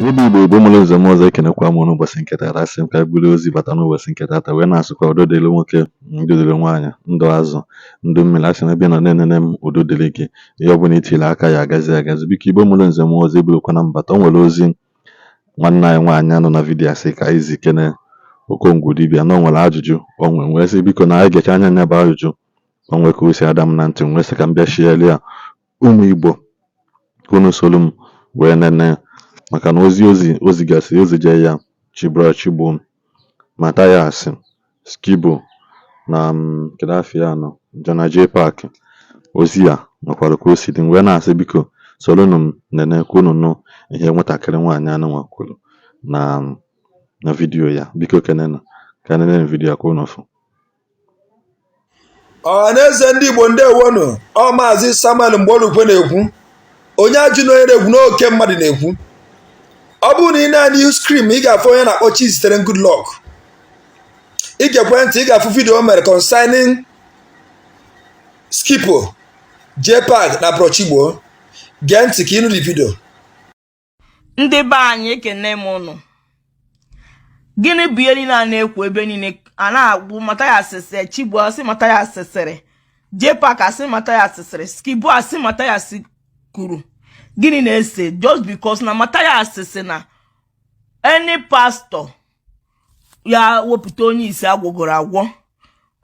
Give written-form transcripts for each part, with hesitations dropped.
Igbo Igbo Igbo mụrụ nze m ọzọ, ekenekwa m n'ụbọchị nke taata. Asị m ka anyị buru ozi bata n'ụbọchị nke taata, wee na-asịkwa udo dịrị nwoke, udo dịrị nwaanyị, ndụ azụ, ndụ mmiri. Asị m ebe ị nọ na-enene m, udo dịrị gị, ihe ọbụla itiri aka ya agazi agazi. Biko, Igbo mụrụ nze m ọzọ, eburukwana mbata. O nwere ozi nwanne anyị nwaanyị nọ na video asị ka anyị zikene Okongwu dibịa na o nwere ajụjụ o nwere, wee sị biko na anyị gecha anya nya bụ ajụjụ. O nwere ka o si ada m na ntị, m wee sị ka m bịa shiere ya ụmụ Igbo ka unu soro m wee nene, maka na ozi ozi o zigasị o zije ya Chibra Chigbo, Mathias Skibo na kedu afa ya nọ Jona J Park. Ozi a nwekwara ka o si dị, m wee na-asị biko soronụ m nene ka unu nụ ihe nwatakịrị nwaanyị anụnwa kwuru na video ya. Biko kenenụ ka nene video ka unu fụ. Ọha na eze ndị Igbo, ndewonu. Ọ Maazị Samuel Mgbolukwe na-ekwu. Onye ajụ na onye na-ekwu n'oke mmadụ na-ekwu. Ọ bụrụ na ị na-anya ihu screen, ị ga-afụ onye na-akpọ Chizitere Goodluck. Ị ga-ekwe ntị, ị ga-afụ video o mere concerning Skipo, Jpac na Brochigbo. Gee ntị ka ịnụ the video. Ndị be anyị, ekene m ụnụ. Gịnị bụ ihe niile a na-ekwu ebe niile a na-agbụ? Mathias sị Chigbo asị, Mathias sịrị, Jpac asị, Mathias sịrị, Skibo asị, Mathias kwuru. Gịnị na-ese? Just because na Mathias sị na any pastor ya wepụta onye isi agwọgoro agwọ,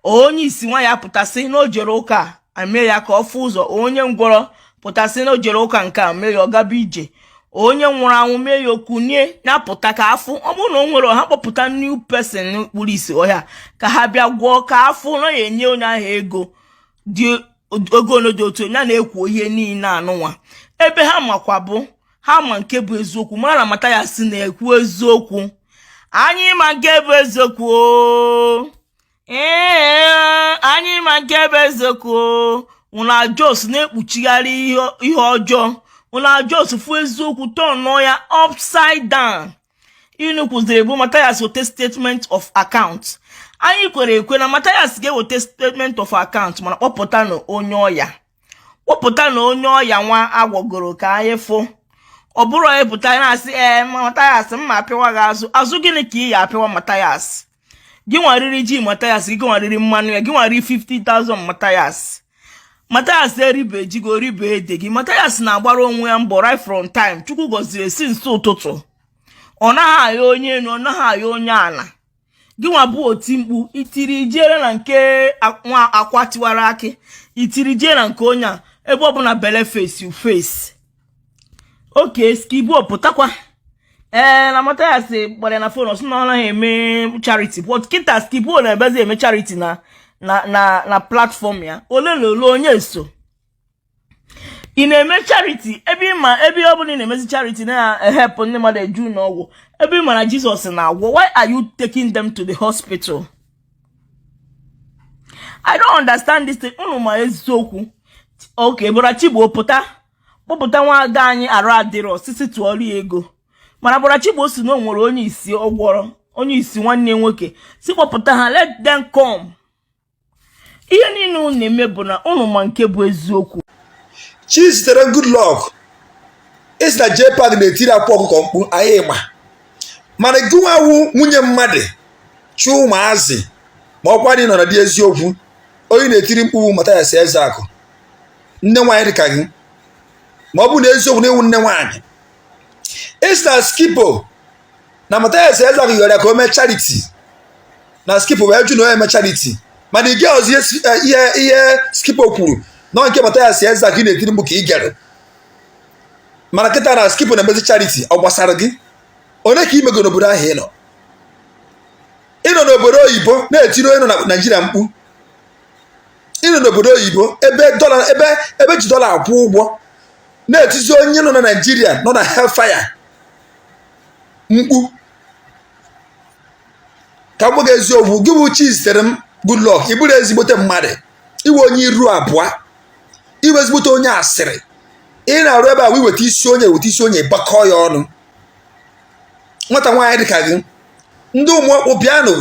onye isi nwa ya pụtasị na o jere ụka a mee ya ka ọ fụ ụzọ, onye ngwọrọ pụtasị na o jere ụka nke a mee ya ọ gaba ije, onye nwụrụ anwụ mee ya okunie ya pụta ka afụ, ọ bụrụ na o nwere ọha kpọpụta new person kpuru isi ọhịa ka ha bịa gwọọ ka afụ na ya enye onye ahụ ego dị ego ole dị otu ya na-ekwo ihe niile anụnwa. Ebe ha makwa bụ ha ma nke bụ eziokwu, mara na Mathias na-ekwu eziokwu. Anyị ma nke bụ eziokwu o. Ee, anyị ma nke bụ eziokwu o. Una just na-ekpuchigharị ihe ọjọọ. Una just fụ eziokwu, turnụọ ya upside down. Inu kwuziri bụ Mathias weta statement of account. Anyị kwere ekwe na Mathias ga-eweta statement of account, mana kpọpụta na onye ọya, kpọpụta na onye ọya nwa agwọgoro ka anyị fụ. Ọ bụrụ onye pụta na-asị, "Ee, Mathias, mma apịwa gị azụ azụ." Gịnị ka ị ya apịwa Mathias? Gị nwariri ji Mathias, gị nwariri mmanụ ya, gị nwariri 50,000 Mathias. Mathias eribe ji gị, oribe ede gị. Mathias na-agbara onwe ya mbọ right from time. Chukwu gọziri esi nso ụtụtụ, ọ naghị aya onye enu, ọ naghị aya onye ala. Gị nwa bụ oti mkpu itiri jere na nke nwa akwa tiwara akị, itiri jee na nke onye a, ebe ọbụla bele face you face. Oke Skibo pụtakwa, ee, na Mathias gbara na phone, ọsị na ọ naghị eme charity, but kịta Skibo na-ebezi eme charity na platform ya. Ole na ole onye so ị na-eme charity, ebe ị ma ebe ọ bụla ị na-emezi charity na-ehepụ ndị mmadụ eju n'ọgwụ, ebe ị ma na Jizọs na-agwọ? Why are you taking them to the hospital? I don't understand this thing. Unu ma eziokwu. Oke bụra Chigbo pụta kpọpụta nwaada anyị arụ adịrọ osisi, tụọrọ ya ego, mana bụra Chigbo si na o nwere onye isi ọ gwọrọ, onye isi nwanne nwoke si kpọpụta ha, let them come. Ihe niile unu na-eme bụ na unu ma nke bụ eziokwu. Chizitere Goodluck, isi na Jpac na-etiri akwa ọkụkọ mkpu, anyị ma. Mana gịnwa wụ nwunye mmadụ chi ụmụazị, ma ọkwa dị nọ na dị eziokwu, onye na-etiri mkpu bụ Mathias Ezeakụ. Nne nwaanyị dị ka gị, ma ọ bụ na eziokwu na ịwụ nne nwaanyị, isi na Skipo na Mathias Ezeakụ yọrọ ya ka o mee charity, na Skipo wee jụ na onye eme charity, mana ị ọzọ ihe Skipo kwuru na nke Mathias Ezeakụ ị na-etiri mkpu ka ị gere. Mana kịta na Skipo na-emezi charity, ọ gbasara gị? Onye ka imego n'obodo ahụ ị nọ? Ị nọ n'obodo oyibo na-etiri onye nọ na Naijiria mkpu. Ị nọ n'obodo oyibo ebe dọla ebe ji dọla akwụ ụgwọ, na-etizi onye nọ na Naijiria nọ na hellfire mkpu. Ka m gwa gị eziokwu, gị bụ Chizitere m Goodluck, ị bụrụ ezigbote mmadụ, iwe onye iru abụọ, iwe ezigbote onye asịrị. Ị na-arụ ebe a wee weta isi onye, weta isi onye, gbakọọ ya ọnụ. Nwata nwaanyị dị ka gị, ndị ụmụọkpụ bịanụ,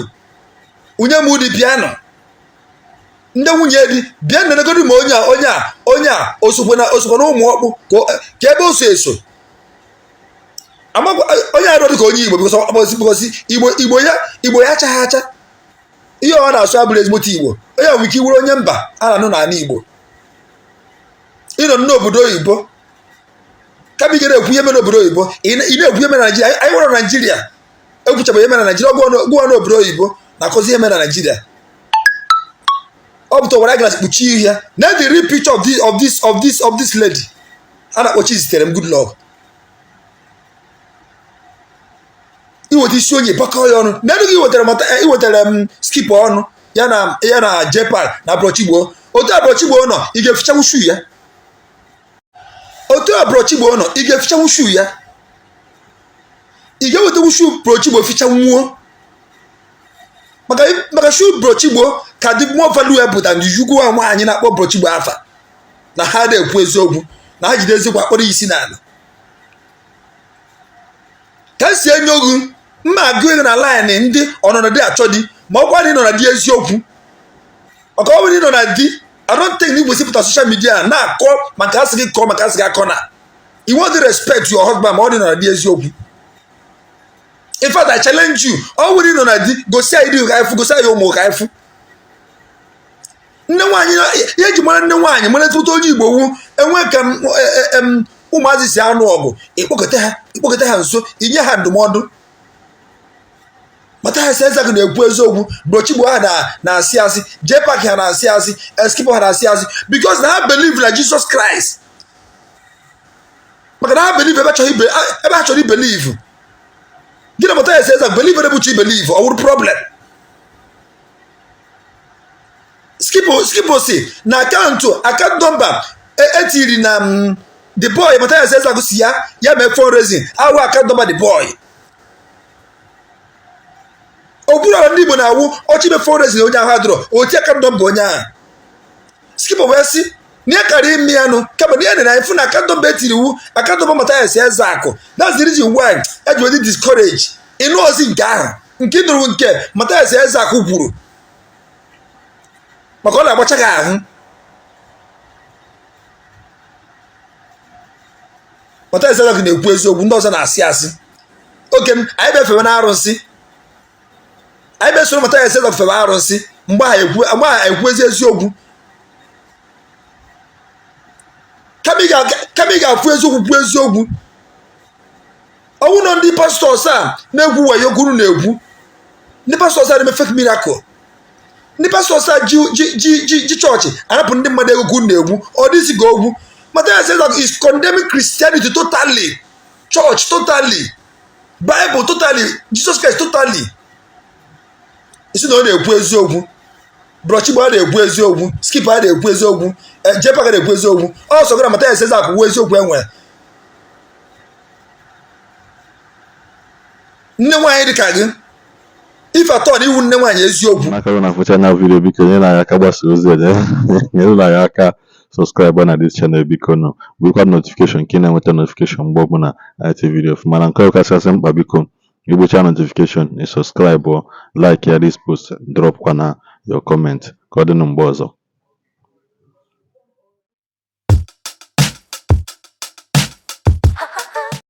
unye m ụdị bịanụ, ndị nwunye di bịa nenegodi ma onye a, onye a, onye a osokwa na ụmụ ọkpụ ka ebe o so eso. Amakwa onye arụ dịka onye Igbo, because Igbo ya achaghị acha. Ihe ọ na-asụ abụrụ ezigbote Igbo. Onye nwere ike iwere onye mba a na-anụ n'ala Igbo. Ịnọ n'obodo oyibo, kama ị ga na-ekwu ihe mere n'obodo oyibo, ị na-ekwu ihe mere na Naijiria. Anyị nwere Naijiria ekwuchabụ ihe mere na Naijiria. Gụwa n'obodo oyibo na-akọzi ihe mere na Naijiria. Ọ pụta were glass kpuchie ihu ya na the real picture of this of this of this of this lady a na-akpọ Chiziterem Goodluck. Iweta isi onye bakọ ya ọnụ na gị iwetara mata iwetara m skip ọnụ ya na ya na JPAC na Bro Chigbo. Otu a Bro Chigbo nọ, ị ga-efichanwu shoe ya. Otu a Bro Chigbo nọ, ị ga-efichanwu shoe ya. Ị ga-ewetanwu shoe Bro Chigbo fichanwuo, maka shoe Bro Chigbo ka dị more valuable than the ugwu nwaanyị na-akpọ Bro Chigbo afa na ha na-ekwu eziokwu, na ha jide eziokwu akpọrọ isi n'ala. Ka m si enye ogu mma agụ ego na line ndị ọnọdụ dị achọ di, ma ọ kwa na ị nọ na di eziokwu, maka ọ bụrụ ị nọ na di, I don't think na igwe pụta social media na-akọ maka asị gị kọọ, maka asị gị akọ, na you want to respect your husband ma ọ dị nọ na di eziokwu. In fact, I challenge you, ọ bụrụ ị nọ na di, gosi anyị di ka anyị fụ, gosi anyị ụmụ ka anyị fụ. Nne nwaanyị, ihe eji mara nne nwaanyị, mara ezigbote onye Igbo wu enwe ka ụmụazị si anụ ọgụ, ịkpọkọta ha nso, inye ha ndụmọdụ. Mathias Ezeaku na-ekwu eziokwu, Bro Chigbo ha na-asị asị, JPAC ha na-asị asị, Skipper ha na-asị asị, because na ha believe na Jesus Christ, maka na ha believe ebe ha chọrọ ibelieve. Gị na Mathias Ezeaku believe ebe uche ibelieve, ọ wụrụ problem. Skipper si na account number etiri na the boy Mathias Ezeaku si ya ya mee fundraising awụ account number the boy. Ọ bụrụ ala ndị Igbo na-awụ ọchị ime fundraising, onye ahụ adịrọ oti account number onye ahụ. Skipper wee sị na ya kara ime ya nụ, kama na ya nere anyị fụ na account number etiri wu account number Mathias Ezeaku. That's the reason why eji wee dị discourage ịnụ ozi nke ahụ nke ị nụrụ nke Mathias Ezeaku kwuru, maka ọ na-agbacha gị ahụ. Mathias Ezeaku na-ekwu eziokwu, ndị ọzọ na-asị asị. Oke m anyị bịa fewe na arụsị, anyị bịa soro Mathias Ezeaku fewe arụsị, mgbe ha ekwu ezi eziokwu. Kama ị ga-afụ eziokwu kwuo eziokwu. Ọnwụ nọ ndị pastors a na-egwu wayo kwuru na-egwu, ndị pastors a na-eme fake miracle, ndị pastors a ji chọọchị anapụ ndị mmadụ ego kwuru na-egwu, ọ dịzi ka ogwu. Mathias Ezeaku is condemning Christianity totally, church totally, Bible totally, Jesus Christ totally. Isi na ọ na-ekwu eziokwu, Bro Chigbo a na-ekwu eziokwu, Skipper a na-ekwu eziokwu, JPAC na-ekwu eziokwu, ọ sọ gara Mathias Ezeaku kwuo eziokwu enwere. Nne nwaanyị dị ka gị, ife atọ na iwu nne nwaanyị eziokwu. N'aka gị na-afụcha na video, biko nyere anyị aka gbasa ozi a, nyere anyị aka subscribe na this channel, biko nụ bụrụkwa notification ka ị na-enweta notification mgbe ọbụla anyị ti video. Mana nke kachasị mkpa, biko igbocha notification, ị subscribe, like ya this post, drop kwa na your comment. Ka ọ dị na mgbe ọzọ.